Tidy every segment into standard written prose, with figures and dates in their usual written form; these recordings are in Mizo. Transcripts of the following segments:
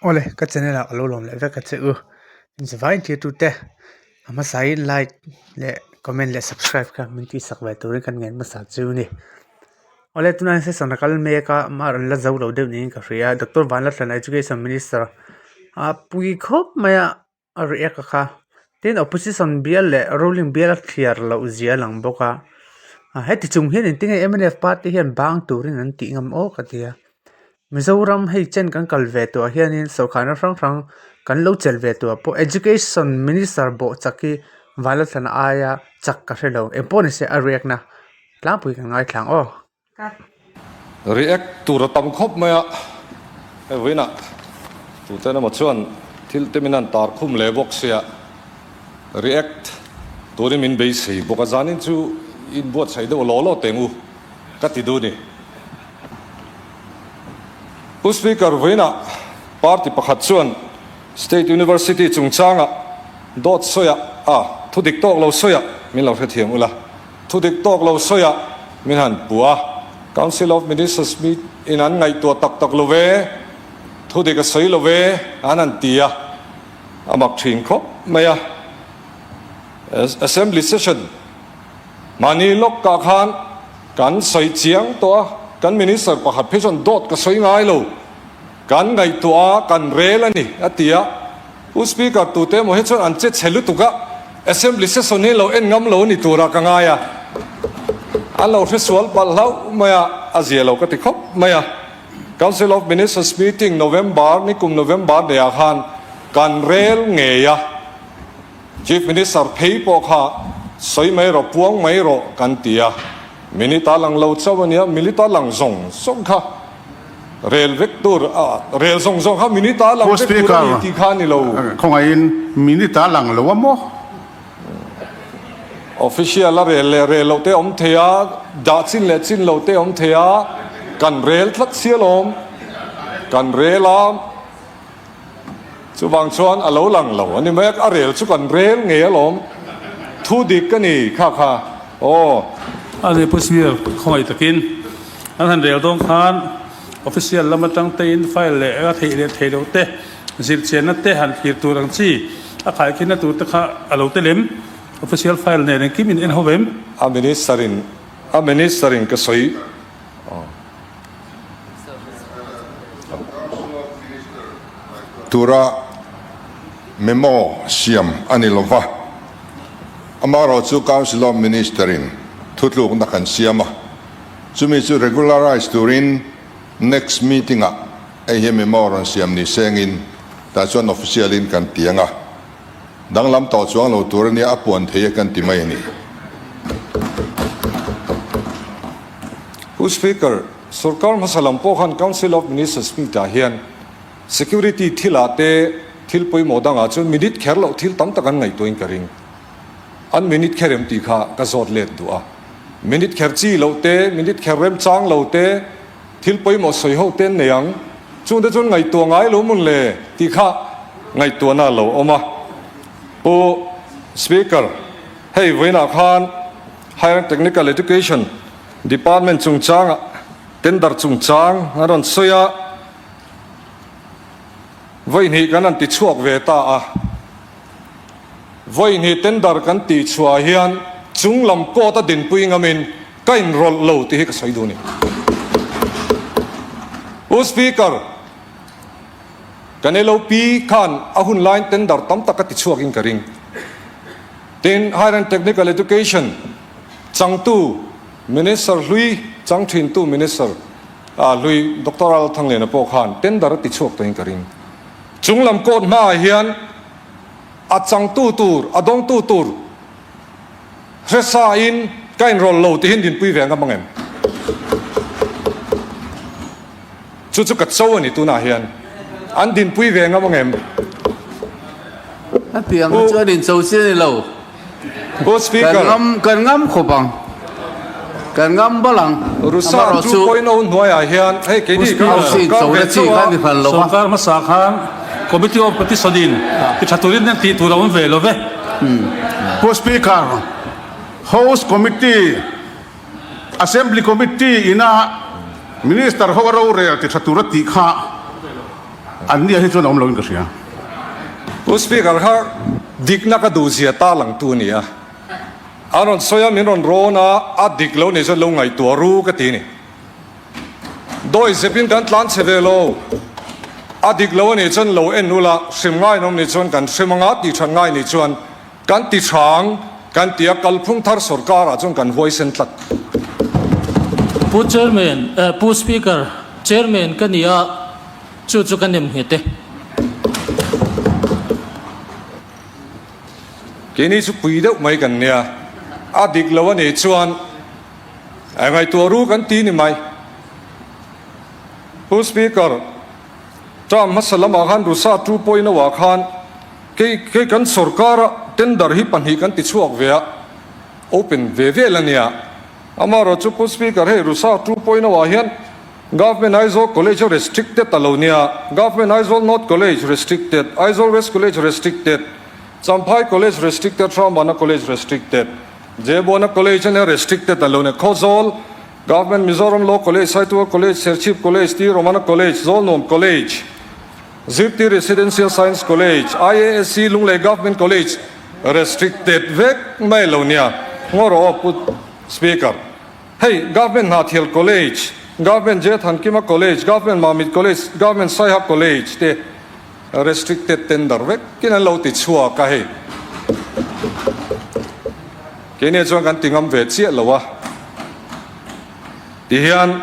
Awle ka channel ah ka lo lawm leh vek a che u inzavai tirtute a hmasain like leh comment leh subscribe kha min tihsak ve turin kan ngen hmasa chu a ni awle tunah hian session a kal mek a amah rawn la zo lo deuh niin ka hria doctor Vanlalhlana education minister a pui khawp mai a. A react a kha tin opposition bial leh ruling bial a thliar loh zia a lang bawk a heti chung hian engtin nge mnf party hian bang turin an tih ngam aw ka ti a Mizoram hei chen kan kal ve tawh ah hianin sawrkharna hrang hrang kan lo chelh ve tawh ah pawh education minister bawh chak hi Vanlalthlana aia chak ka hre lo engpawh ni se a react na tlangpui kan ngaithla ang aw. React tur a tam khawp mai a, hei vawiinah tute emaw chuan thil te min han tar khum leh bawk sia, react turin min beisei bawk a, zanin chu inbuatsaih deuh law law teng u ka ti duh a ni. Pu Speaker, vawiinah party pakhat chuan State University chungchangah dawt sawiah a thudik tawk lo sawiah min lo hrethiam ula. Thudik tawk lo sawiah min han pu a, Council of Ministers meet in an ngaihtuah tak tak lo ve, thudik a sawi lo ve an han ti a, a mak thin khawp mai a. Assembly session mahni lawk kah khan kan sawi chiang tawh a, kan Minister pakhat phei chuan dawt ka sawi ngai lo, kan ngaihtuah a, kan rel a ni a ti a. Pu Speaker, tute emaw hi chuan an che chhe lutuk a, Assembly session hi lo en ngam lo ni turah ka ngai a, an lo hresual palh hlauh mai a, a zia lo ka ti khawp mai a. Council of Ministers meeting November, nikum November neiah khan kan rel ngei a, Chief Minister phei pawh kha sawi mai rawh, puang mai rawh kan ti a, minute a lang lo chauh a nia, minute a lang zawng zawng kha. Rel vek tur a, rel zawng zawng kha minute a lang vek tur a ni tih kha a ni lo. Khawngaihin minute a lang lo a maw? Official a rel leh rel loh te awm thei a, dah chin leh chin loh te awm thei a, kan rel tlat si alawm, kan rel a, chuvang chuan a lo lang lo a ni mai a, a rel chu kan rel ngei alawm, thu dik a ni kha kha aw. A ni Pu Sir, khawngaih takin. An han rel dawn khan official lam atang tein file leh a theih leh theih loh te, zirchianna te han thlir tur ang chi a khaikhinna tur te kha a lo tel em? Official file nen engkim in en ho em? A minister in a minister in ka sawi aw. Tura memo siam a ni lova, amaherawhchu Council of Minister in thutlukna kan siam a. Chumi chu regularise turin next meeting ah hei hi memo rawn siam ni sengin tah chuan official in kan ti ang a, danglam tawh chuang lo tur ania a puan thei e kan ti mai a ni. Pu Speaker, sorkar hmasa lam pawh khan Council of Ministers meet ah hian security thil ah te thil pawimawh dang ah chuan minute kher loh thil tam tak an ngaihtuah in ka ring. An minute kher em tih kha ka zawt let duh a. Minute kher chi loh te, minute kher remchang lo te, thil pawimawh sawi ho te an nei ang. Chungte chuan ngaihtuah ngai lo mawn le tih kha ngaihtuahna a lo awm a. Pu Speaker, hei vawiinah khan Higher and Technical Education Department chungchangah tender chungchang an rawn sawi a, vawihnih kan han ti chhuak ve ta a. Vawihnih tender kan tih chhuah hian chung lam court a dinpui ngamin ka inrawlh lo tih hi ka sawi duh a ni. Pu Speaker, kan LOP khan a hun laiin tender tam tak a ti chhuakin ka ring. Tin, Higher and Technical Education changtu Minister hlui, chang thintu Minister hlui Doctor Lalthangliana pawh khan tender a ti chhuak tawhin ka ring. Chung lam court hmaah hian a changtu tur, a dawngtu tur hresa in ka inrawlh lo tihin dinpui ve ngam ang em? Chu chu ka cho a ni tunah hian an dinpui ve ngam ang em? A piang kha chuan in cho chi a ni lo. Pu Speaker. Kan ngam kan ngam khawp ang. Kan ngam bal ang. Rusa 2.0 hnuaiah hian hei keini kan sawrkar ve chauh a. Sawrkar hmasa khan Committee of Petition in ti tha turin an tih tur a awm ve lo ve. Pu Speaker, House Committee, Assembly Committee ina Minister ho a rorel ti tha tur a tih kha. An nia hi chuan a awm loin ka hria. Pu Speaker kha dikna ka duhzia tarlangtu a ni a. A rawn sawi a, min rawn rawn a, a dik lo nih chuan lo ngaihtuah ru ka ti a ni. Dawi zepin kan tlan chhe ve lo. A dik lo a nih chuan lo en ula, hrim ngai an awm nih chuan kan hrim anga tih that ngai nih chuan kan ti hrang kan ti a, kalphung thar sorkar ah chuan kan huaisen tlat. Pu Chairman, eh Pu Speaker, Chairman ka ni a, chu chu ka nem nghet e. Keini chu pui deuh mai kan nia, a dik lo a nih chuan A ngaihtuah ru kan ti ni mai. Pu Speaker, term hmasa lamah khan Rusa 2.0 ah khan kei kei kan sorkara tender hi pahnih kan ti chhuak ve a, open ve vel a nia. Amaherawh chu Pu Speaker hei Rusa 2.0 ah hian Government Aizawl College a restricted a lo nia, Government Aizawl North College restricted, Aizawl West College restricted, Champhai College restricted, Hramana College restricted. Jebona College a nia restricted a lo nia. Khawzawl, Government Mizoram Law College, Saitual College, Serchhip College, T Romana College, Zawlnuam College, Zirti Residential Science College, IASC Lunglei Government College restricted vek mai lo nia. Ngaw rawh aw Pu Speaker. Hei Government Hnahthial College, Government J Thankima College, Government Mamit College, Government Saiha College te Restricted tender vekin an lo ti chhuak a hei. Keini chuan kan ti ngam ve chiah lo a. Tihian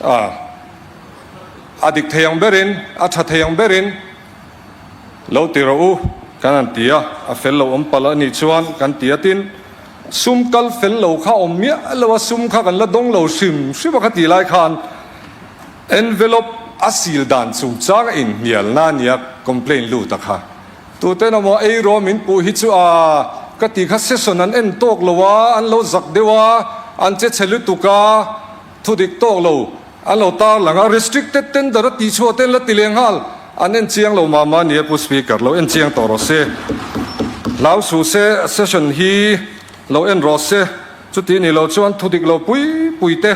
a dik thei ang berin, a tha thei ang berin lo ti rawh u kan han ti a, a fel lo awm palh a nih chuan kan ti a. Tin, sum kal fel lo kha awm miah lo a, sum kha kan la dawng lo hrim hrim a kha tih lai khan, Envelope a sil dan chungchang a inhnialna a nia complaint lut a kha. Tuten amaw ei rawh min puh hi chu a ka ti kha session an en tawk lo a, an lo zak deuh a, an che chhe lutuk a, thu dik tawk lo an lo tar lang a, restricted tender a tih chhuah ten la ti leh nghal, an en chiang lo mah mah a nia Pu Speaker lo en chiang tawh rawh se. Hlau suh se session hi lo en rawh se, chuti ni lo chuan thu dik lo pui pui te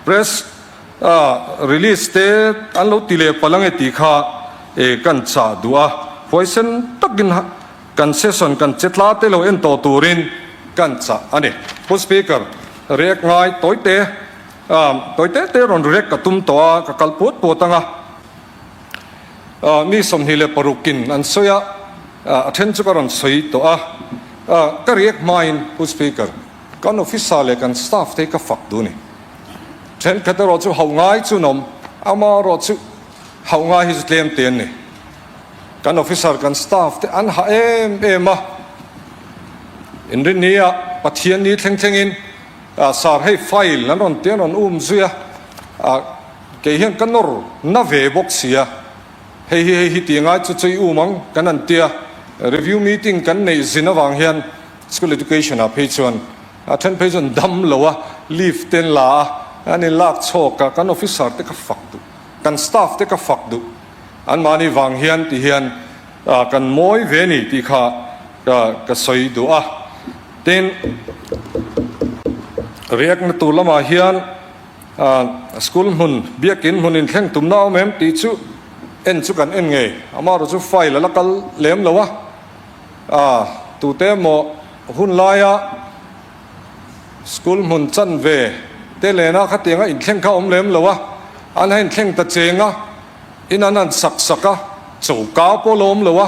press A release te an lo ti leh palh ange tih kha e kan chah duh a, huaisen takin kan session kan che tla te lo en tawh turin kan chah a ni. Pu Speaker, react ngai tawi te tawi te te rawn react ka tum tawh a, ka kal puat puat anga mi 26 in an sawi a, a then chu ka rawn sawi tawh a, ka react hmain Pu Speaker, kan officer leh kan staff te hi ka fak duh a ni. Thenkhat erawh chu hauh ngai chu an awm, amaherawh chu hauh ngai hi chu tlem te an ni. Kan officer, kan staff te an hah em em a, inrinni ah Pathian ni thleng thlengin sir hei file an rawn ti an rawn um zui a, kei hian ka nawr na ve bawk si a, hei hi hei hi tih ngai chu chu i um ang kan han ti a, review meeting kan neih zin avang hian school education ah phei chuan A then phei chuan dam lo a, leave te an la a, an in lak chhawk a, kan officer te ka fak duh, kan staff te ka fak duh, anmahni vang hian ti hian kan mawi ve ni tih kha ka sawi duh a. Tin, react na tur lamah hian school hmun, biakin hmun inthleng tumna a awm em tih chu en chu kan en ngei, amaherawhchu chu file a la kal lem lo a. A, tute emaw hun laia school hmun chan ve te lena khatianga inthleng kha awm lem lo a, an ha inthleng ta cheng a, in an han sak sak a, choka pawh la awm lo a,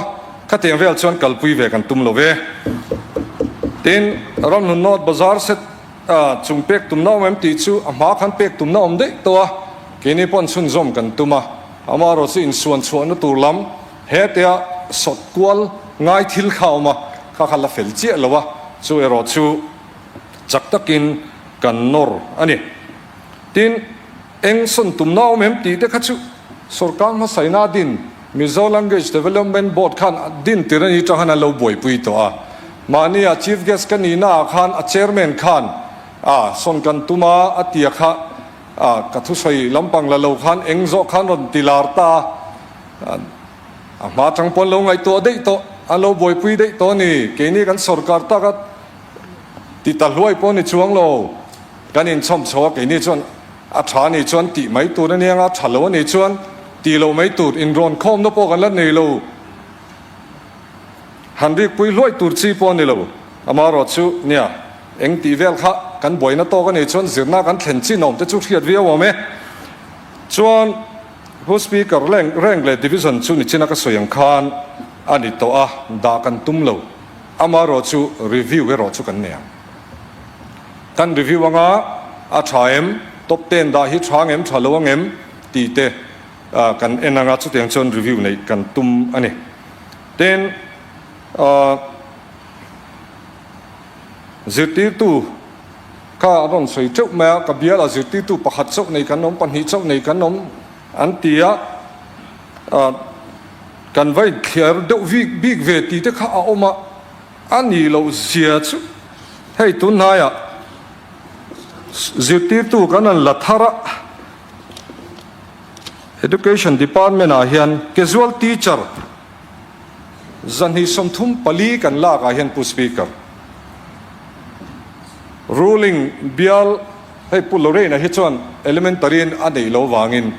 khatiang vel chuan kalpui ve kan tum lo ve. Tin, Ramhlun North Bazar set chung pek tumna awm em tih chu a hma khan pek tumna awm daih tawh a, keini pawh an chhunzawm kan tum a, amaherawhchu chu insuan chhuahna tur lam, Hetia sawt kual ngai thil kha a awm a, kha kha la fel chiah lo a, chu erawh chu chak takin kan nawr a ni. Tin, eng sawn tumna a awm em tih te kha chu sorkar hmasaina din Mizo Language Development Board khan din tir a ni tang khan an lo buaipui tawh a. Mahnia Chief Guest ka nihna ah khan a Chairman khan a sawn kan tum a, a tia kha ka thusawi lampang la lo khan eng zawh khan rawn ti lar ta a. A hma tang pawh an lo ngaihtuah daih tawh, an lo buaipui daih tawh a ni. Keini kan sorkar taka ti ta hluai pawh a ni chuang lo. Kan inchhawm chho a, keini chuan a tha a nih chuan tih mai tur a nia nga, a tha lo a nih chuan. Tih loh mai tur inrawn khawmna pawh kan la nei lo. Han rikpui hluai tur chi pawh a ni lo. Amaherawh chu, nia, eng tih vel kha kan buaina tawk a nih chuan zirna kan thlen chin awm te chu hriat viau awm e. Chuan, Pu Speaker, rank leh division chu nichina ka sawi ang khan a ni tawh a, dah kan tum lo. Amaherawh chu review erawh chu kan nei ang. Kan review anga a tha em, top ten dah hi tha ang em, tha lo ang em tih te kan en anga chutiang chuan review neih kan tum a ni. Tin, zirtirtu kha an rawn sawi teuh mai a, ka bialah zirtirtu pakhat chauh nei kan awm, pahnih chauh nei kan awm an ti a, kan va inthliar deuh bik ve tih te kha a awm a. A nih loh zia chu hei tunhnaiah zirtirtu kan han la thar a, Education Department ah hian casual teacher 234 kan lak ah hian Pu Speaker, ruling bial hei Pu Lorraine-a hi chuan elementary in a neih loh vangin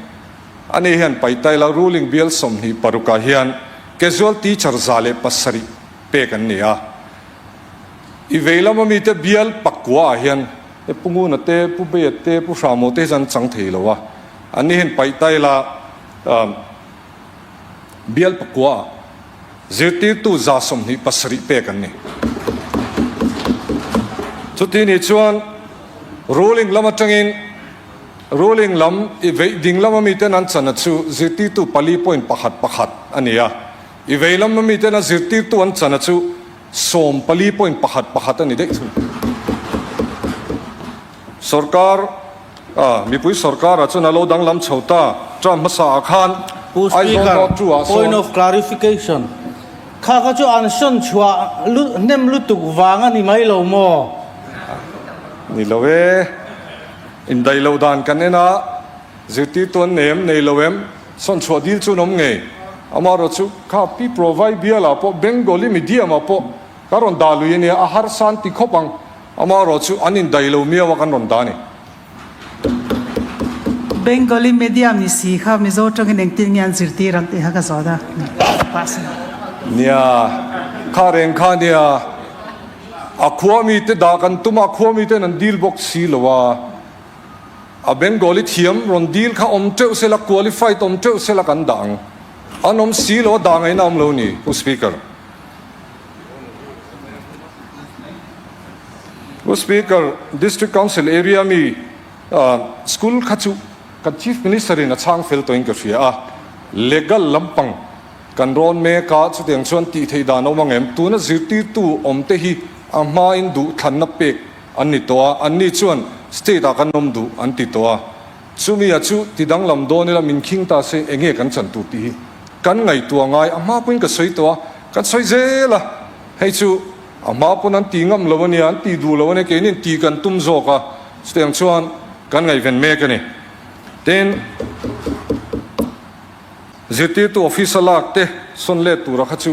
ani hian paitaila ruling bial 26 ah hian casual teacher 107 pek an ni a. I vei lama mite bial pakua ah hian he Pu Nguna te, Pu Beia te, Pu Hramo te hi chuan an chang thei lo a. An ni hian paihtaila bial pakua ah zirtirtu 27 pek an ni. Chuti ni chuan ruling lam atangin ruling lam i vei ding lama miten an chan a chu zirtirtu pali point pakhat pakhat a ni a. I vei lam ami ten a zirtirtu an chan a chu 14 point pakhat pakhat a ni daih thung. Sorkar a mipui sorkar ah chuan a lo danglam chho ta term hmasa ah khan Pu Aizawl Speaker, North 2 ah point sawn. of clarification, kha kha chu an sawn chhuah hnem lutuk vang a ni mai lo maw? Ni lo e, indaih loh dan kan en a, zirtirtu an nei em, nei lo em? Sawn chhuah dil chu an awm ngei. Amaherawh chu kha Pi Provai bialah pawh Bengali medium ah pawh kan rawn dah lui a nia, a harsa an ti khawp ang. Amaherawh chu an indai lo miau a kan rawn dah a ni. Bengali medium ni si kha Mizo tangin engtin nge an zirtir ang tih kha ka zawt a. Nia, kha reng kha nia. A khua mite dah kan tum a, a khua miten an dil bawk si lo a. A Bengali thiam rawn dil kha awm teuh sela, qualified awm teuh sela kan dah ang. An awm si lo a dah ngaihna awm lo ni, Pu Speaker. Pu Speaker, District Council area mi school kha chu kan Chief Minister in a chhang fel tawhin ka hria a, legal lampang kan rawn mek a, chutiang chuan tih theih dan a awm ang em? Tuna zirtirtu awm te hi a hmain duhthlanna pek An ni tawh a, anni chuan state ah kan awm duh an ti tawh a, chumi a chu ti danglam dawn ila min khing ta se enge kan chan tur tih hi kan ngaihtuah ngai, a hma pawhin ka sawi tawh a, kan sawi zel a, hei chu a hma pawn an ti ngam lo ania, an ti duh lo ania, keinin tih kan tum zawk a, chutiang chuan kan ngaihven mek a ni. Tin, zirtirtu office a lak te sawn let tura kha chu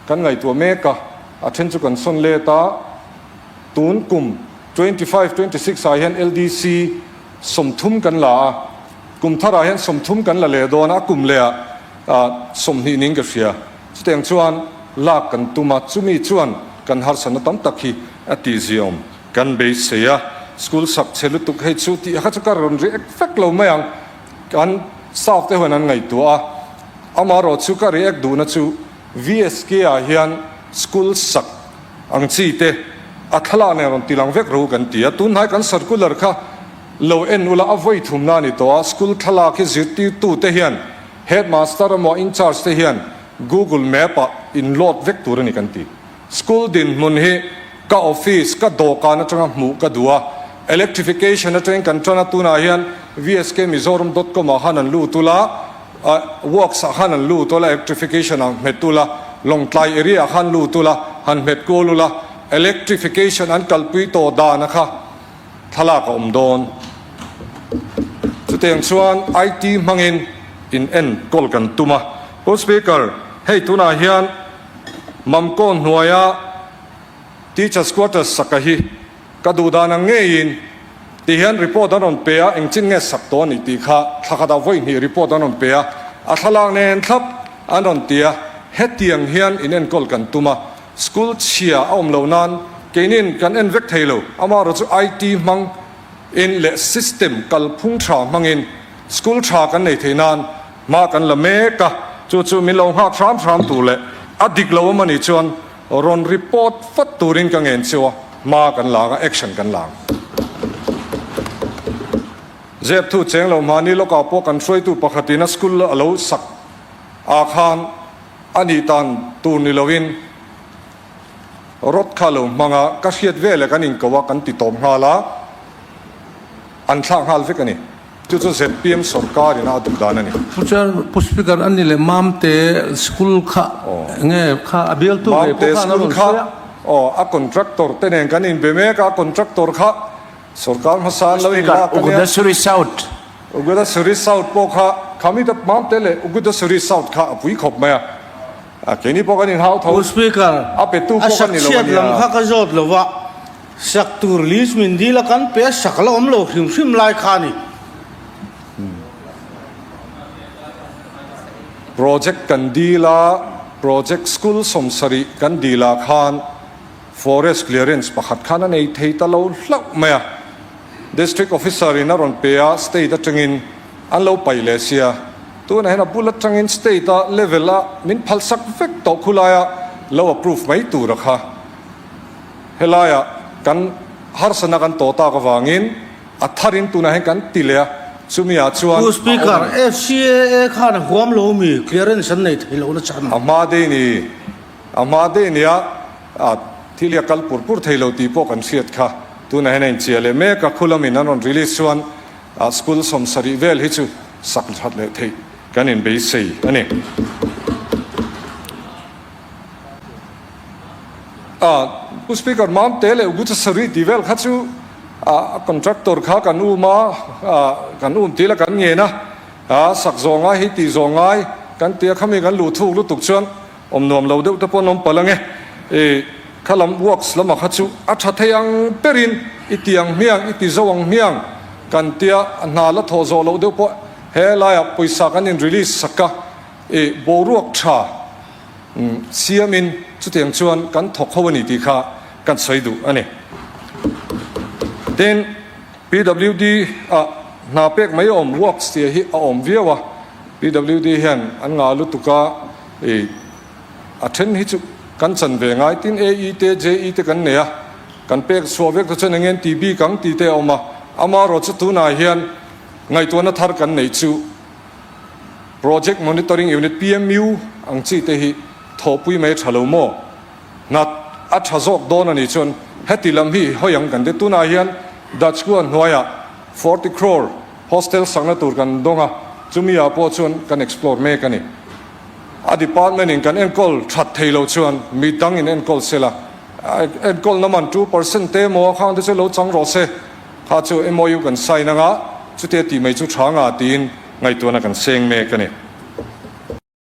kan ngaihtuah mek a, a then chu kan sawn let a. Tun kum 25, 26 ah hian LDC 30 kan la a, kum thar ah hian 30 kan la leh dawn a, a kum leh ah 20 niin ka hria. Chutiang chuan lak kan tum a, chumi chuan kan harsatna tam tak hi a tihziaawm kan beisei a. School sak chhe lutuk hei chu tih kha chu ka rawn react vek lo mai ang, kan staff te huan an ngaihtuah a, amaherawh chu ka react duhna chu VSK ah hian school sak Ang chi te a thlalak nen rawn tilang vek ro kan ti a, tunhnai kan circular kha lo en ula a vawi thumna a ni tawh a, school thlalak hi zirtirtu te hian headmaster emaw in charge te hian google map ah in load vek tur a ni kan ti. School dinhmun hi ka office ka dawhkan atanga hmuh ka duh a, electrification atangin kan tan a tunah hian vskmizoram dot com ah khan an lut ula, Works ah khan an lut ula, electrification ah hmet ula, Lawngtlai area ah khan lut ula, han hmet kual ula, electrification an kalpui tawh dan a kha thlalak a awm dawn. Chutiang chuan IT hmangin in enkawl kan tum a. Pu Speaker, hei tunah hian Mamkawn hnuaia Teachers Quarters saka hi Ka duh dan ang ngeiin ti hian report an rawn pe a, engchin nge sak tawh a nih tih kha thla khatah vawi hnih report an rawn pe a. A thlalak nen thlap an rawn ti a, hetiang hian in enkawl kan tum a, school chhia a awm lo nan keinin kan en vek thei lo, amaherawh chu IT hmang in leh system kalphung tha hmangin school tha kan nei thei nan hma kan la mek a, chu chu min lo nghak hram hram tur leh a dik lo awm a nih chuan rawn report vat turin ka ngen cheu a, hma kan la ang a, action kan la ang. Zep thu cheng lo hmani lawkah pawh kan hruaitu pakhatin a school a lo sak ah khan a nih tan tur ni loin rod kha lo hmang a, ka hriat veleh kan inko a kan ti tawp nghal a, an thlak nghal vek a ni. Chu chu zpm sawrkar in a duh dan a ni. Pu Chair, Pu Speaker a ni leh Mamte school kha nge kha a bialtu ve pawh khan a rawn sawi a. Aw, a contractor te nen kan inbe mek a, contractor kha Sorkar hmasa an lo inlak a nia. Ugudasuri South. Ugudasuri South pawh kha Khamita Mamte leh Ugudasuri South kha a pui khawp mai a. A keini pawh kan inhau tho. Pu Speaker, A petu a pawh sak kan ni lo a chhiat nia. lam kha ka zawt lo va, sak tur list min dil a kan pe a sak la awm lo hrim hrim lai kha a ni. Project kan dil a, project school 70 kan dil ah khan Forest clearance pakhat khan a nei thei ta lo hlauh mai a, District Officer in a rawn pe a, State atangin an lo paih leh sia, tunah hian a bul atangin State a level a min phalsak vek tawh khulaia lo approve mai tur a kha. Helaiah kan harsatna kan tawh tak avangin a tharin tunah hian kan ti leh a, chumi ah chuan Pu a Speaker, awm a ni. FCAA khan a huam lo mi clearance an nei thei lo na chhan. A hma dei ni. A hma daih nia, a thil hi a kal pur pur thei lo tih pawh kan hriat kha. Tunah hian a inchia leh mek a, khu lamin an rawn release chuan school 70 vel hi chu sak that leh theih kan inbeisei a ni. A, Pu Speaker, Mamte leh Uguchasari tih vel kha chu a contractor kha kan um a, kan um tih la kan ngen a, a sak zawh ngai hi tih zawh ngai kan ti a, khami kan luh thuk lutuk chuan Awm nuam lo deuh te pawh an awm palh ange. I kha lam works lamah kha chu a tha thei ang berin i ti ang hmiang, i ti zo ang hmiang kan tia a hna la thawh zawh loh deuh pawh he laiah pawisa kan in release sak a, i boruak tha siamin chutiang chuan kan thawk ho a ni tih kha kan sawi duh a ni. Tin, PWD ah hna pek mai awm works tih hi a awm viau a, PWD hian an ngah lutuk a, I a then hi chu kan chan ve ngai tin AE te JE te kan nei a, kan pek chhuah vek te chuan engeng ti bik ang tih te a awm a, amaherawh chu tunah hian ngaihtuahna thar kan neih chu Project Monitoring Unit, PMU, ang chi te hi thawhpui mai a tha lo maw? Hna a tha zawk dawn a nih chuan heti lam hi hawi ang kan ti. Tunah hian Dutch-kua hnuaiah 40 crore hostel sakna tur kan dawng a, chumi ah pawh chuan kan explore mek a ni. A department in kan enkawl that thei lo chuan mi dang in enkawl se la, enkawlna man 2% te emaw a khang te chu lo chang rawh se, kha chu MOU kan sign anga chutia tih mai chu tha nga tiin ngaihtuahna kan seng mek a ni.